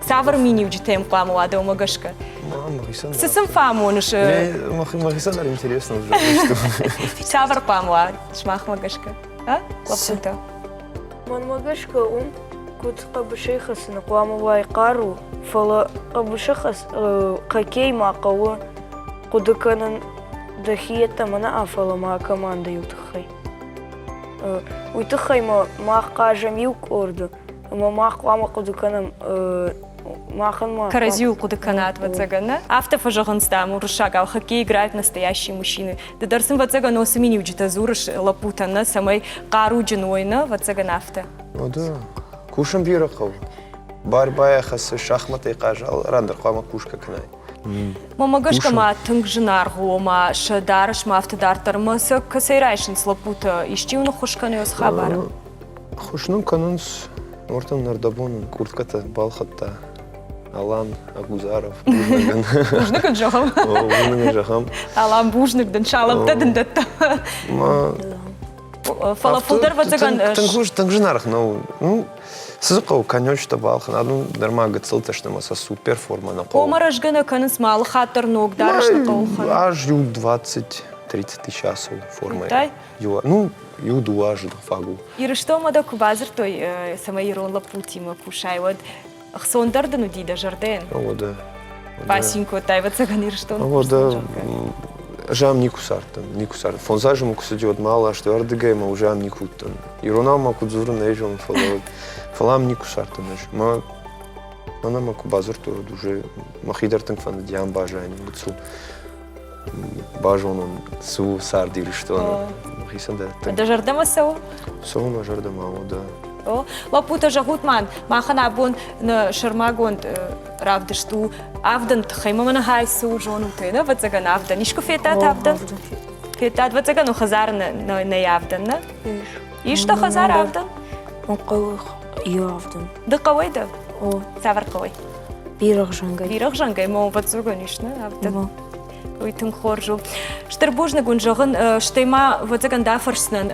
Цавӕр миниуджытӕ йӕм хъуамӕ уа дӕумӕ гӕсгӕ? Цы сын фӕамоныс? Мӕхицӕн дӕр интересно уже. Цавӕр хъуамӕ уа сымахмӕ гӕсгӕ? А, лӕппутӕ? Мӕнмӕ гӕсгӕ уым куыд хъӕбысӕй хӕцыны хъуамӕ уай хъару, фӕлӕ хъӕбысы хоккей ма хъӕуы хъуыды кӕнын дӕхи йеддӕмӕ нӕ, фӕлӕ ма командӕйы тыххӕй. Уый тыххӕй ма мах хъазӕм иу къорды ӕмӕ мах хъуамӕ хъуыды кӕнӕм. Махӕн ма Кӕрӕдзиуыл хъуыды кӕнат, ӕвӕццӕгӕн, нӕ? Афтӕ фӕзӕгъынц, дам, уырыссагау хоккей играют настоящие мужчины. Ды дӕр сын, ӕвӕццӕгӕн, уыцы миниуджытӕ дзурыс лӕппутӕн, нӕ, цӕмӕй хъаруджын уой, нӕ, ӕвӕццӕгӕн, афтӕ. Ну да. Кусын бирӕ хъӕуы. Бар-байӕ хӕссы шахматӕй хъазы, алы ран дӕр хъуамӕ кусгӕ кӕнай. Мӕнмӕ гӕсгӕ ма тынг зынаргъ у, ома сӕ дарӕс ма афтӕ дарддӕр ӕмӕ сӕ кӕцӕй райсынц лӕппутӕ? Исчи уын ӕххуыс кӕны уыцы хабары? Ӕххуыс нын кӕнынц, Нортон нӕрдӕбон къурткӕтӕ балхӕдта Алан Агузаров. Бузныг Бузныг ын зӕгъӕм. Бузныг ын зӕгъӕм. Алан, бузныг дын, салӕмттӕ дын дӕттӕм. Фӕлӕ фылдӕр ӕвӕццӕгӕн Тынг зынаргъ нӕу. Ну, цы дзы хъӕуы, конечтӕ балхӕн, адон дӕр ма гыццылтӕ сты ӕмӕ сӕ супер формӕ нӕ хъӕуы. Омӕ рӕзгӕ нӕ кӕнынц, ма алы хатт дӕр ног дарӕс нӕ хъӕуы лхӕнын. Аз иу 20-30 тысячи ацӕуы формӕйы. Ну, иу дыууӕ азы фаг у. Ирыстонмӕ дӕ куы бадзырдтой, цӕмӕй ирон лӕппутимӕ кусай, уӕд ӕхцондӕр дын уыди дӕ зӕрдӕйӕн? Уӕдӕ. Бацин кодтай, ӕвӕццӕгӕн, Ирыстоны Уӕдӕ, ӕз ам никуы цардтӕн, никуы цардтӕн. Фондз азы мын куы цыди, уӕд ма аластой ардыгӕй ӕмӕ уже ам никуы уыдтӕн. Иронау ма куыд дзурын, нӕ зонын, фӕлӕ, фӕлӕ ам никуы цардтӕн ӕз. Мӕ мӕнӕ мӕ куы бадзырдтой, уӕд уже мӕхи дӕр тынг фӕндыди ам баззайын гыццыл. Базонон, цы у цард Ирыстоны. Мӕхицӕн дӕр Дӕ зӕрдӕмӕ цӕуы? Цӕуы мӕ зӕрдӕмӕ, о, да. О, лӕппутӕ, зӕгъут ма, махӕн абон нӕ сӕрмагонд равдыст у авдӕн тыххӕй. Мӕ мӕнӕ хай цы у, зонут ӕй, нӕ, ӕвӕццӕгӕн, авдӕн. Искуы федтат авдӕн? Федтат, ӕвӕццӕгӕн, у хӕдзары нӕй авдӕн, нӕ? Ис дӕ хӕдзары авдӕн? Хъӕуы иу авдӕн. Ды хъӕуӕй дӕ? О. Цавӕр хъӕуӕй? Бирӕгъзӕнгӕй. Бирӕгъзӕнгӕй ма ӕвӕццӕгӕн ис, нӕ? Авдӕн. Уый тынг хорз у. Стыр бузныг уын зӕгъын, стӕй ма, ӕвӕццӕгӕн, дӕ фӕрсынӕн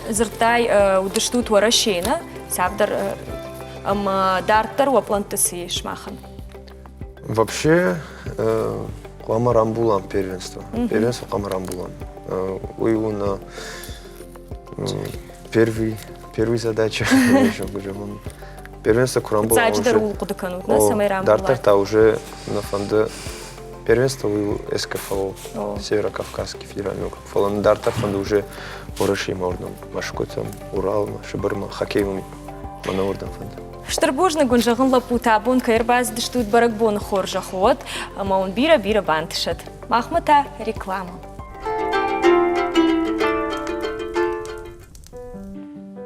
дзырдтай, уыдыстут Уӕрӕсейы, нӕ? Цавдӕр ӕмӕ дарддӕр уӕ пълӕнтты цы ис махӕн? Вообще, хъуамӕ рамбулӕм первенство. Первенство хъуамӕ рамбулӕм. Уый у нӕ первый, первый задача. Первенство куы рамбулӕм. Фыццаджыдӕр ууыл хъуыды кӕнут, нӕ, цӕмӕй рамбулат. Дарддӕр та уже нӕ фӕнды первенство уый СКФО, Северо-Кавказский федеральный округ. Фӕлӕ нӕ дарддӕр фӕнды уже Уӕрӕсейы уырдӕм, Мӕскуытӕм, Уралмӕ, Сыбырмӕ, хоккеймӕ мӕнӕ уырдӕм фӕнды. Стыр бузныг уын зӕгъын, лӕппутӕ, абон кӕй ӕрбацыдыстут бӕрӕгбоны хорзӕх уӕд ӕмӕ уын бирӕ-бирӕ бантысӕд. Махмӕ та реклама.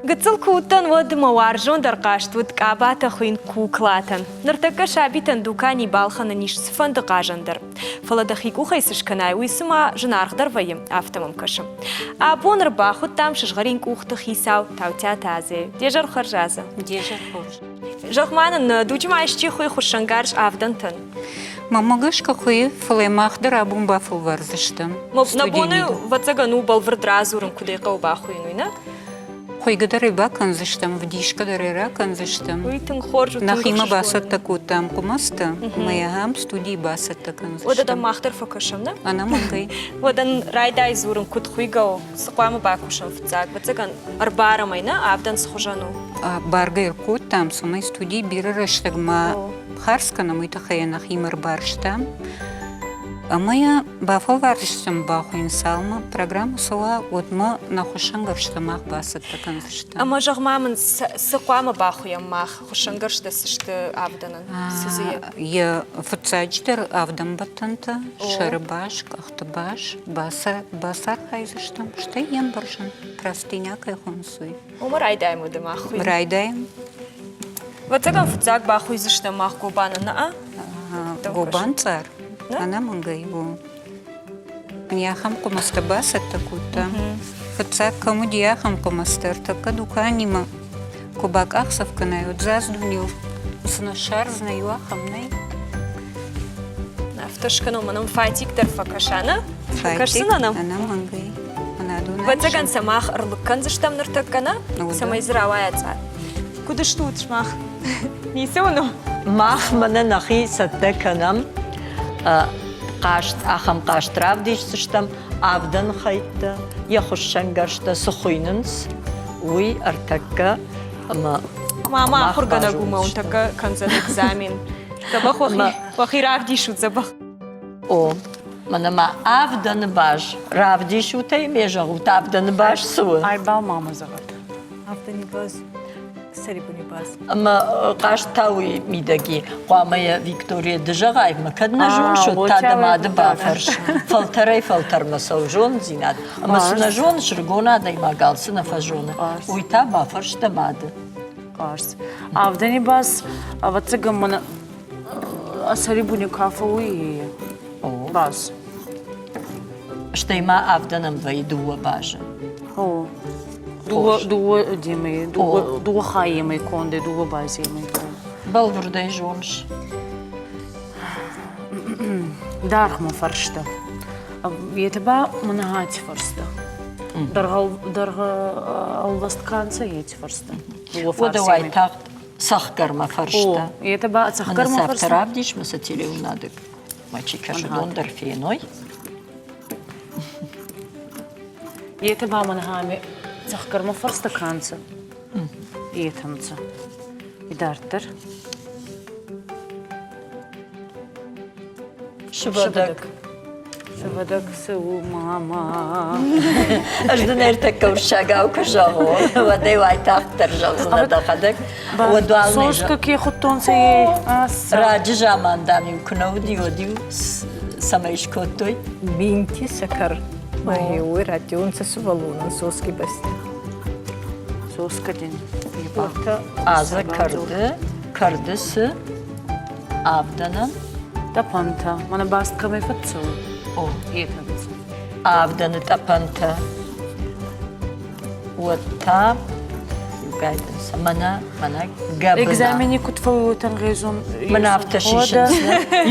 Гыццыл куы уыдтӕн, уӕд мӕ уарзондӕр хъазт уыд къабатӕ хуыйын куклатӕн. Ныртӕккӕ сабитӕн дукани балхӕнӕн ис цыфӕнды хъазӕн дӕр. Фӕлӕ дӕхи къухӕй цы скӕнай, уый цыма зынаргъдӕр вӕййы, афтӕ мӕм кӕсы. Абон ӕрбахуыдтам сызгъӕрин къухты хицау Таутиаты Азӕйы. Де зӕр хорз, Азӕ. Де зӕр хорз. Зӕгъ-ма нын, дуджы ма исчи хуыйы хуыссӕнгарз авдӕнтӕн? Мӕнмӕ гӕсгӕ хуыйы, фӕлӕ мах дӕр абон бафӕлвардзыстӕм. Нӕ боны, ӕвӕццӕгӕн, у бӕлвырд радзурын, куыд ӕй хъӕуы бахуыйын, уый, нӕ? Хуыйгӕ дӕр ӕй бакӕндзыстӕм, вдисгӕ дӕр ӕй ракӕндзыстӕм. Уый тынг хорз у, тынг Нӕхимӕ бацӕттӕ кодтам хъуымӕцтӕ, ӕмӕ йӕ ахӕм студийы бацӕттӕ кӕндзыстӕм. Уӕдӕ дӕм мах дӕр фӕкӕсӕм, нӕ? Ӕнӕмӕнгӕй. Уӕдӕ райдай дзурын, куыд хуыйгӕ у, цы хъуамӕ бакусӕм фыццаг? Ӕвӕццӕгӕн, ӕрбарӕм ӕй, нӕ? Авдӕн цы хуызӕн у? Баргӕ ӕркодтам, цӕмӕй студийы бирӕ рӕстӕгмӕ хардз кӕнӕм, уый тыххӕй йӕ нӕхимӕ ӕрбарстам. Ӕмӕ йӕ бафӕлвардзыстӕм бахуыйын, цалынмӕ программӕ цӕуа, уӕдмӕ нӕ хуыссӕнгӕрзтӕ мах бацӕттӕ кӕндзыстӕм. Ӕмӕ зӕгъ-ма мын, цы хъуамӕ бахуыйӕм мах, хуыссӕнгӕрзтӕ цы сты авдӕнӕн? Цы дзы и? Йӕ фыццаджыдӕр авдӕнбӕттӕнтӕ, сӕры бас, къӕхты бас, бацархайдзыстӕм, стӕй йе мбӕрзӕн, простыня кӕй хонынц, уый. Уымӕ райдайӕм уӕдӕ мах хуыйын. Райдайӕм. Ӕвӕццӕгӕн, фыццаг бахуыйдзыстӕм мах гобаны, нӕ? Гобан цъар, ӕнӕмӕнгӕй у. Ахӕм хъуымӕцтӕ бацӕттӕ кодта. Фыццаг кӕм уыди, ахӕм хъуымӕцтӕ ӕртӕккӕ дуканимӕ куы бакъахдзӕф кӕнай, уӕд заз дунейыл цы нӕ ссардзынӕ, иу ахӕм нӕй. Афтӕ скӕнон, мӕнӕн фатик дӕр фӕкӕса, нӕ? Фӕкӕсдзынӕ нӕм? Ӕнӕмӕнгӕй. Ӕвӕццӕгӕн сӕ мах ӕрлыг кӕндзыстӕм ныртӕккӕ, нӕ? Цӕмӕй дзы рауайа цъар. Куыд стут сымах? Ницы уын у? Мах мӕнӕ нӕхи цӕттӕ кӕнӕм. Хъазт, ахӕм хъазт равдисдзыстӕм. Авдӕн хӕйттӕ, йӕ хуыссӕнгӕрзтӕ цы хуыйнынц, уый ӕртӕккӕ ӕмӕ Мама ахуыргӕнӕг у мӕ уын тӕккӕ кӕндзӕн экзамен. Дзӕбӕх уӕхи равдисут, дзӕбӕх. О, мӕнӕ ма авдӕны баз равдисут ӕй, ме зӕгъут, авдӕны баз цы у? Айбал мама зӕгъӕд. Авдӕны баз. Сӕри буни бас. Ӕмӕ хъазт та уый мидӕги хъуамӕ йӕ Виктория ды зӕгъай, мӕ кӕд нӕ зоныс, уӕд та дӕ мады бафӕрс. Фӕлтӕрӕй фӕлтӕрмӕ цӕуы зонддзинад. Ӕмӕ цы нӕ зоныс, рыгон адӕймаг алцы нӕ фӕзоны, уый та бафӕрс дӕ мады. Хъазт. Авдӕни бас, ӕвӕццӕгӕн, мӕн сӕри буни ка фӕууй, бас. Стӕй ма авдӕнӕн вӕййы дыууӕ базы. Дыууӕ, дыууӕ демӕ, дыууӕ, дыууӕ хайемӕ кондӕй, дыууӕ баземӕ конд. Бӕлвырдӕй зоныс. Даргъмӕ фӕрстӕ. Етӕ ба мӕнӕ фӕрстӕ. Дӕргъ ӕлвӕст ка нцӕ, еци фӕрстӕ. Уӕдӕ уайтагъд цӕхгӕрмӕ фӕрстӕ. Етӕ ба цӕхгӕрмӕ фӕрстӕ. Равдис мӕ сӕ телеуынадыг. Ма чи кӕсы, дон дӕр феной. Етӕ ба мӕнӕ цӕхгӕрмӕ фӕрстӕ ка нцӕ, етӕ нцӕ. Идарддӕр. Сывӕдӕг. Сывӕдӕг цы у, мама? Ӕз дын ӕртӕккӕ уырыссагау куы зӕгъон, уӕд ӕй уайтагъддӕр зӕгъдзынӕ дӕхӕдӕг. Уӕд уал Соска ке хуыдтонцӕ Раджы заман, дам-иу куы нӕ уыди, уӕд-иу цӕмӕй скодтой? Бинти сӕкӕр. Уой раттиунцӕ сувӕллонӕн соски бӕсти. Соска дин. Азы кӕрды, кӕрды цы авдӕнӕн? Тъӕпӕнтӕ. Мӕнӕ баст кӕмӕй фӕццӕуы? О, етӕ нцӕ. Авдӕны тъӕпӕнтӕ. Уӕд та иугай дын сӕ мӕнӕ, мӕнӕ гӕбына. Экзамени куд фӕууотӕн гъезун? Мӕн афтӕ сисынц.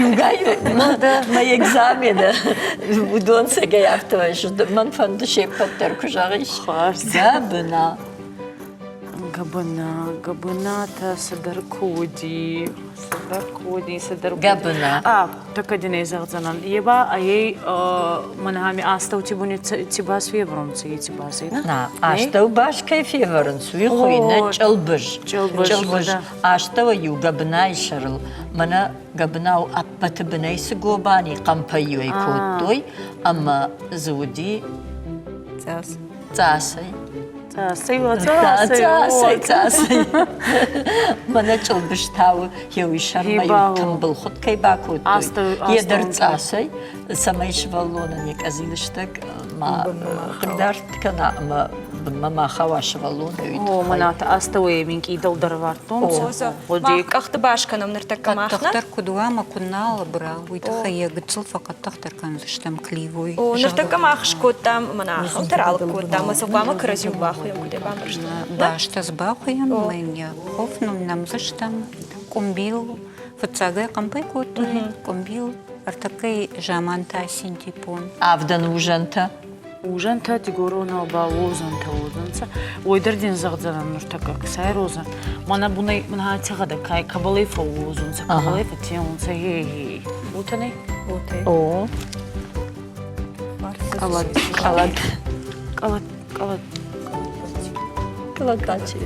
Иугай мӕ экзамены уыдон цӕгӕй афтӕ мӕн фӕнды се ппӕт дӕр куы зӕгъис. Гӕбына. Гӕбына, гӕбына та цыдӕр куы уыди, цыдӕр куы уыди, цыдӕр Гӕбына. А, тӕккӕ дин ӕй зӕгъдзӕнӕн. Е ба ӕй мӕнӕ астӕути буни ци бас февӕрунцӕ, еци басӕй, на? На, астӕу бас кӕй февӕрынц, уый хуыйны чъылбыз. Чъылбыз. Астӕуӕй иу гӕбынайы сӕрыл мӕнӕ гӕбынау ӕппӕты бынӕй цы гобани хъӕмпӕй-иу ӕй кодтой, ӕмӕ дзы уыди Цъас. Цъасӕй. Цъасӕй, цъасӕй, цъасӕй. Мӕнӕ чъылбызтауы еуи сӕрмӕ иу тымбыл хуыд кӕй бакодтой, йе дӕр цъасӕй, цӕмӕй сывӕллонӕн йӕ къӕдзилыстӕг ма хъыгдард кӕна ӕмӕ бынмӕ ма хауа сывӕллоны уый О, мӕнӕ астӕуӕй минкъий дӕлдӕр ӕвӕрдтонцӕ. Мах къӕхты бас кӕнӕм ныртӕккӕ мах нӕ? Хъӕддыхдӕр куыд уа ӕмӕ куыд нал ӕбыра, уый тыххӕй йӕ гыццыл фӕхъӕддыхдӕр кӕндзыстӕм кливой. О, ныртӕккӕ мах скодтам, мӕнӕ ахӕмтӕ ралыг кодтам, ӕмӕ сӕ хъуамӕ кӕрӕдзиуыл бахуыйӕм, куыд ӕй бамбӕрстам. Бӕстӕ сбахуыйӕм, ӕмӕ йын йӕ хоф нӕмдзыстӕм, къуымбил, фыццагӕй хъӕмпӕй кодтой, къуымбил, ӕртӕккӕйы заман та синтепон. Авдӕн узӕнтӕ. Узӕнтӕ дигоронау ба уозӕнтӕ уодзӕнцӕ. Уой дӕр дин зӕгъдзӕнӕн нуртӕккӕ ксай розӕ. Мӕнӕ бунӕй мӕнӕ аци гъӕдӕ кай кӕбӕлӕй фӕууозунцӕ, кӕбӕлӕй фӕттеунцӕ, хе-хе. Уотӕ нӕй? Уотӕ. О. Къалат. Къалат. Къалат. Къалат. Къалатачи.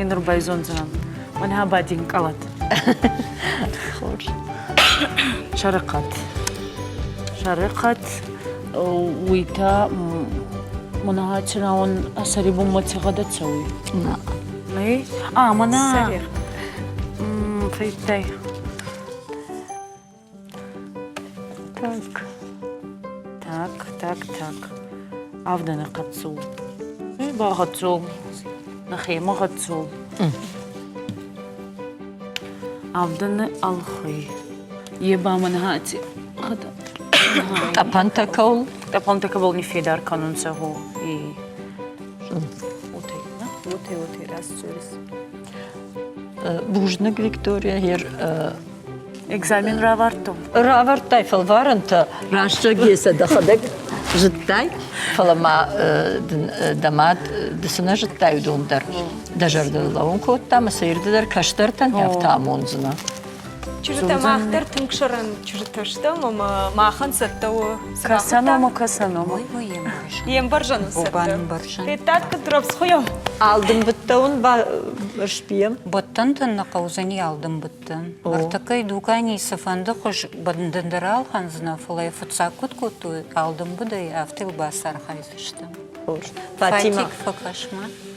Е нур байзондзӕнӕн. Мӕнӕ ба дин къалат. Хорз. Сӕрыхъӕд. Сӕрыхъӕд уый та мӕнӕ цирауон сӕри бунмӕ ци гъӕдӕ цӕуй? На. Нӕй? А, мӕнӕ фӕйдтай. Так. Так, так, так. Авдӕны хъӕццул. Багъӕццул. Нӕхемӕ гъӕццул. Авдӕны ӕлхуый. Е ба мӕн аци Тъӕпӕнтӕ кӕуыл? Тъӕпӕнтӕ кӕбӕл ниффедар кӕнунцӕ, гъо. Уотӕ, Уотӕ, уотӕ, раст дзорис. Бузныг, Виктория, ер Экзамен равардтон. Равардтай фӕлварӕнтӕ, рӕстӕг сӕ дӕхӕдӕг зыдтай, фӕлӕ ма дӕ мад ды цы нӕ зыдтай, уыдон дӕр дӕ зӕрдыл лӕууын кодта ӕмӕ сӕ ирды дӕр кӕстӕртӕн афтӕ амондзынӕ. Чызджытӕ мах дӕр тынг сӕрӕн чызджытӕ стӕм ӕмӕ махӕн цӕттӕ у. Кӕсӕн ӕмӕ кӕсӕн ӕмӕ. Йе мбӕрзӕн у цӕттӕ. Федтат, куыд рӕвдз Алдымбыдтӕ уын сбийӕм? Бӕттӕнтӕн нӕ хъӕудзӕни алдымбыдтӕ. Ӕртӕккӕйы дуканийы цыфӕнды хуыз бӕндӕн дӕр алхӕндзынӕ, фӕлӕ йӕ фыццаг куыд кодтой алдымбыдӕй, афтӕ йыл бацархайдзыстӕм. Фатимӕ. Фатик, фӕкӕс-ма.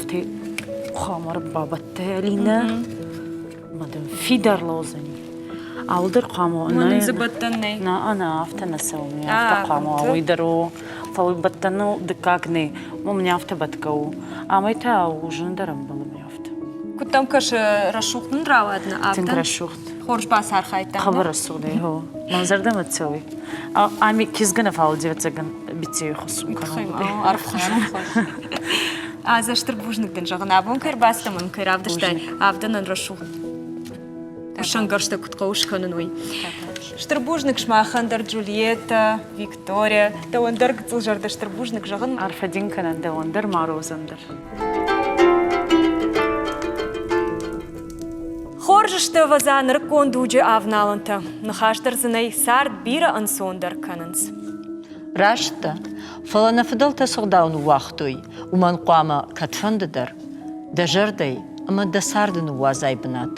Афтӕ хъуамӕ бабӕттай Алинӕ. Ма дын фидар лӕудзӕни. Алдӕр хъуамӕ Мӕнӕн дзы бӕттӕн нӕй. Нӕ, ӕнӕ афтӕ нӕ цӕуы. Афтӕ хъуамӕ уа, уый дӕр у. Фӕлӕ бӕттӕн у дыккаг нӕй. Мын афтӕ бӕтгӕ у. Амӕй та узын дӕр ӕмбӕлы мне афтӕ. Куыд дӕм кӕсы, рӕсугъд нын рауад нӕ афтӕ? Тынг рӕсугъд. Хорз бацархайдтам. Хъӕбӕр рӕсугъд ӕй, хо. Мӕн зӕрдӕмӕ цӕуй. Ами кизгӕ нӕ фал ӕвӕццӕгӕн биццеуи хуссун кӕнун. Арф хуссун. Азӕ стыр бузныг дын зӕгъын, абон кӕй ӕрбацыдтӕ мӕм, кӕй равдыстай авдӕнӕн рӕсугъд кусӕнгӕрзтӕ куыд хъӕуы скӕнын, уый. Стыр бузныг сымахӕн дӕр, Джульетта, Виктория, дӕуӕн дӕр гыццыл зӕрдӕ стыр бузныг зӕгъын. Арфӕ дин кӕнӕн дӕуӕн дӕр, Марозӕн дӕр. Хорз сты, ӕвӕдза, нырыккон дуджы авналӕнтӕ. Ныхас дӕр дзы нӕй, цард бирӕ ӕнцондӕр кӕнынц. Раст дӕ, фӕлӕ нӕ фыдӕлтӕ цы гъдау ныууагътой, уымӕн хъуамӕ кӕдфӕнды дӕр дӕ зӕрдӕй ӕмӕ дӕ царды ныууадзай бынат.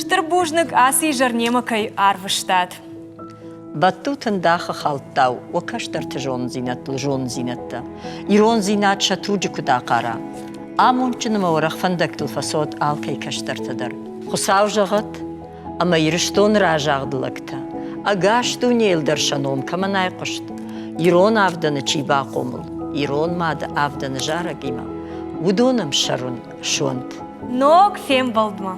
Стыр бузныг, ацы изӕр немӕ кӕй арвыстат. Бӕттут ӕндахы хӕлттау уӕ кӕстӕрты зонындзинӕдтыл зонындзинӕдтӕ. Ирондзинад сӕ туджы куыд ахъара. Амондджын ӕмӕ уӕрӕх фӕндӕгтыл фӕцӕуӕд алкӕй кӕстӕртӕ дӕр. Хуыцау зӕгъӕд, ӕмӕ Ирыстоны разагъд лӕгтӕ, ӕгас дунейыл дӕр сӕ ном кӕмӕн айхъуыст, ирон авдӕны чи бахъомыл, ирон мады авдӕны зарӕгимӕ, уыдон ӕмсӕр уын суӕнт. Ног фембӕлдмӕ!